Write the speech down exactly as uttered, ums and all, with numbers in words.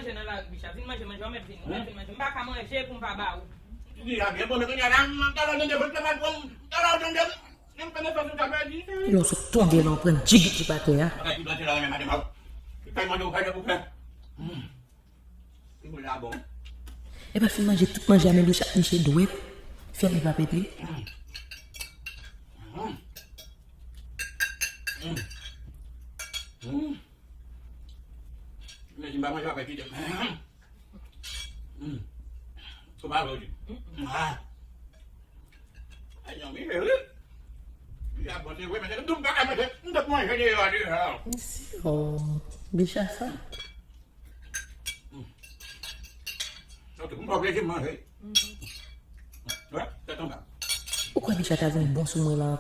Manje nan lari, Bicha. Vin manje, manje, ou mèt vin, ou mèt vin manje. M pa ka manje pou m pa ba ou. Li a byen bon, men kounye a la, m, talè w tande vant la mal pran m, talè w tande m, m fè nesans ou ka pèdi. Yon sot tonbe la, ou pran djigit sou atè a. Bagay ki plante la, renmen madanm a ou. Li fè manje ou fè pou fè. Hmm. Li boul la bon. Epa fin manje tout manje a, men Bicha ap niche dwèt. Fè li pa pete. Hmm. Hmm. Hmm. Hmm. Men si m pa manje, w ap kite m. Hmm. Kou pa vle w di. Ah. Ay, non, men, wi. Li ap bon, se vre, men se m tou m pa ka manje. M t ap manje deyò a deja. Si, oh, Bicha sa. Hmm. Ok, m pran plezi m manje. Wè, tèt anba. Ou kwè Bicha ta vin bon sou mwen la ankò?